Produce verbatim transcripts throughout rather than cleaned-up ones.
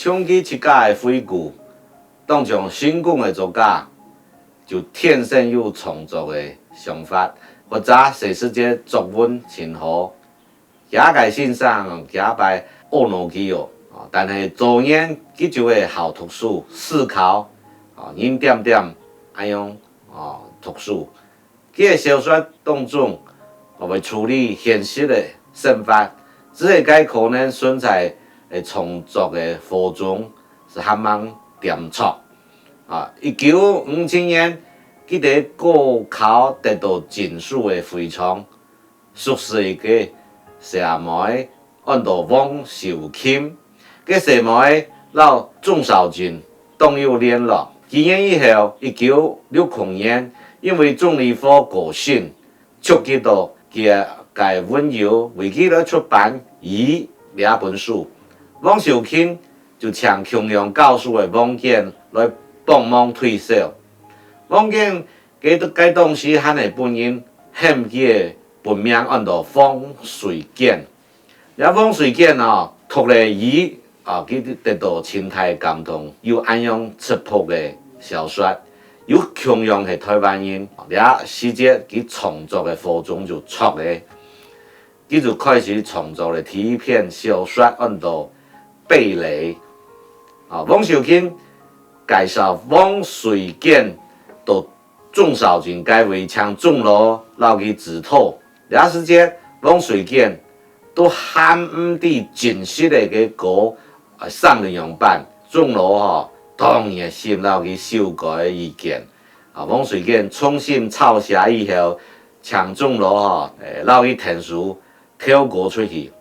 像佢自家个回顧，當像成功个作家，就天生有創作个想法，或者細時節作文真好， 厥个先生厥擺阿𧩣佢哦，啊，但係早年佢就會好讀書、思考，啊，人恬恬恁樣，啊，讀書。佢个小說當中，啊，會處理現實个生活，只係該可能存在个創作个火種係還吂點著。啊，一九五七年，佢在高考得到進修个會場， 熟識一個細阿妹，安到王秀琴。該細妹摎鍾肇政當有聯絡。幾年以後，一九六空年，因為鍾理和過身，觸及到厥个文友，為佢來出版《雨》這本書。王秀琴就請共樣教書个王建來幫忙推銷。王建 該，該當時還係分人喊佢个本名安到王瑞建。這王瑞建哦，讀了《雨》，啊，佢得到盡大感動，有恁樣質樸个小說，又共樣係臺灣人，這時節佢創作个火種就著了。 佢就開始創作了第一篇小說，安到《蓓蕾》。啊，王秀琴介紹王瑞建到鍾肇政該位請鍾老摎佢指導。這時節，王瑞建都還毋知真實个該稿，啊，生得仰般。鍾老吼，當熱心摎佢修改意見。啊，王瑞建重新抄寫以後，請鍾老吼，欸，摎佢𢯭手 投稿出去。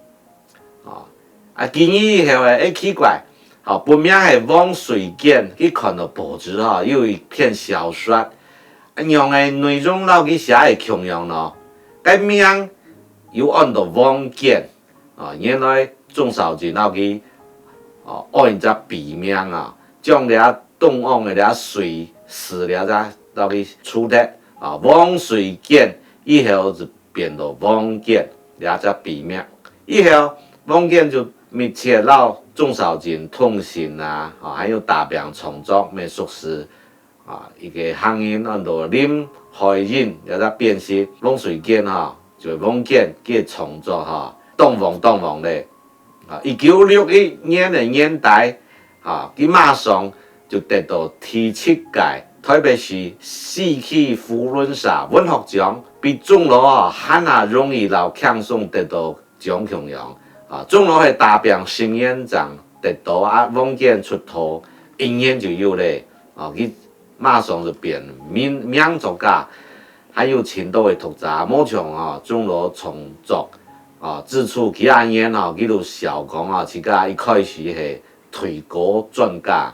哦，啊，幾年以後欸，欸，奇怪，吼，本名係王瑞建，佢看到報紙吼，有一篇小說，啊，仰會內容摎佢寫个共樣呢？該名又安到王建，哦，原來鍾肇政摎佢，哦，安一隻筆名啊，將這東安个這瑞字這隻摎佢除忒，啊，王瑞建以後就 變到王建這隻筆名。以後，王建就密切摎鍾肇政通信啊，吼，還有打拚創作，乜熟識，啊，一個行人安到林海音這隻編輯。王瑞建吼，就王建个創作吼，當旺當旺咧。 啊，一九六一年个年底，啊，佢馬上就得到第七屆臺北市四區扶輪社文學獎，比鍾老啊還較容易摎輕鬆得到獎共樣。啊，鍾老係打拚十年正得到，啊，王建出道一年就有咧。啊，佢 馬上就變名，名作家，還有盡多个讀者，無像吼，鍾老創作，啊，之初幾下年吼，佢都笑講啊，自家一開始係推稿專家。